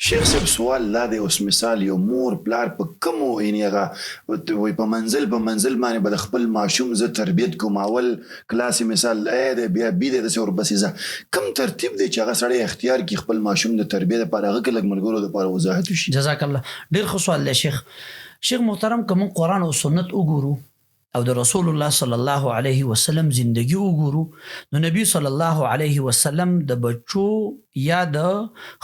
شیخ صاحب، سوال دا دی، اوس مثال یو مور پلار په کومو، یعنی هغه وای په منزل په منزل باندې به د خپل ماشوم زه تربیت کوم، اول کلاس مثال A دی، بیا B دی، داسې ورپسې ځه، کوم ترتیب دی چې هغه سړی اختیار کړي خپل ماشوم د تربیت لپاره؟ هغه که لږ ملګرو لپاره وضاحت وشي. جزاک الله، ډیر ښه سوال دی شیخ. شیخ محترم، که موږ قرآن او سنت وګورو او د رسول الله صلی الله علیه وسلم زندگی وګورو، نو نبی صلی الله علیه وسلم د بچو یا د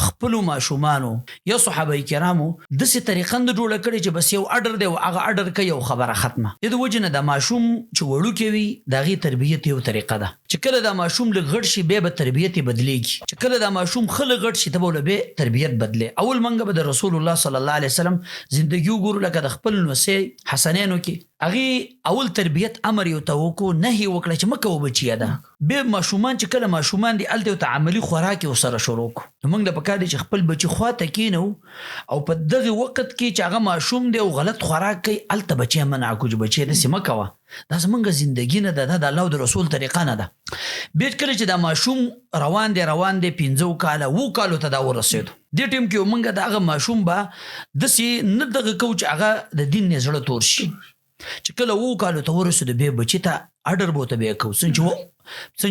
خپل ماشومانو یا صحابه کرامو داسې طریقه نه جوړه کړې چې بس یو اډر دی او هغه اډر کوي او خبره ختمه. د دې وجې نه د ماشوم چې وړوکی وي، د هغې تربیت یو طریقه ده. چې کله دا ماشوم لږ غټ شي، بیا به تربیت یې بدلیږي. چې کله دا ماشوم ښه لږ غټ شي، ته به له بیا تربیت بدلې. اول موږ به د رسول الله صلی الله علیه وسلم زندگی وګورو، لکه د خپل نوسې حسنینو کې هغې اول تربیت امر یو ته وکړو، نهي وکړه چې مه کوه بچیه. ده بیا ماشومان چې کله ماشومان دي، هلته یو ته عملي خوراک یې ورسره شروع کړو. نو موږ له پکار دي چې خپل بچي خوا ته کینو او په دغه وخت کې چې هغه ماشوم دی او غلط خوراک کوي، هلته بچی منع کړو چې بچی داسې مه کوه، دا زمونږ زندگی نه ده، دا د الله او د رسول طریقه نه ده. بیا کله چې دا ماشوم روان دی روان دی، 5 کاله، 7 کالو ته دا ورسېدو، دې ټیم کې مونږ د هغه ماشوم به داسې نه دغه کوو چې هغه د دین نه زړه تور شي. چې کله 7 کالو ته ورسېدو، بیا بچي ته اډر به ته بیا کوو، څنګه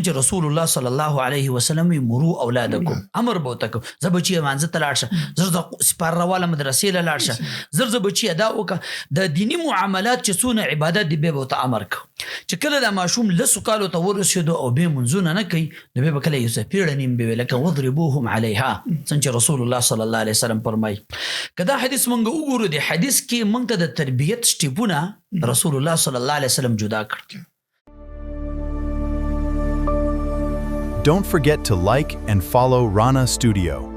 چې رسول الله صلی الله علیه وسلم وی مروا اولادکم، امر به ورته کوو، زه بچی مانځه ته لاړ شه، زر زر سپار رواله مدرسې له لاړ شه، زر زر بچی ادا وکړه. د دینی معاملات چې څونه عبادت دی، بیا به ورته امر کوو. چې کله دا ماشوم 10 کالو ته ورسېدو او بیا منځونه نه کوي، نو بیا به کله یو څپېړه نیم به وي، لکه وضربوهم علیها، څنګه چې رسول الله صلی الله علیه وسلم فرمایي. که دا حدیث مونږ وګورو، د حدیث کې مونږ ته د تربیت سټیپونه رسول الله صلی الله علیه وسلم جدا کړ. Don't forget to like and follow Rana Studio.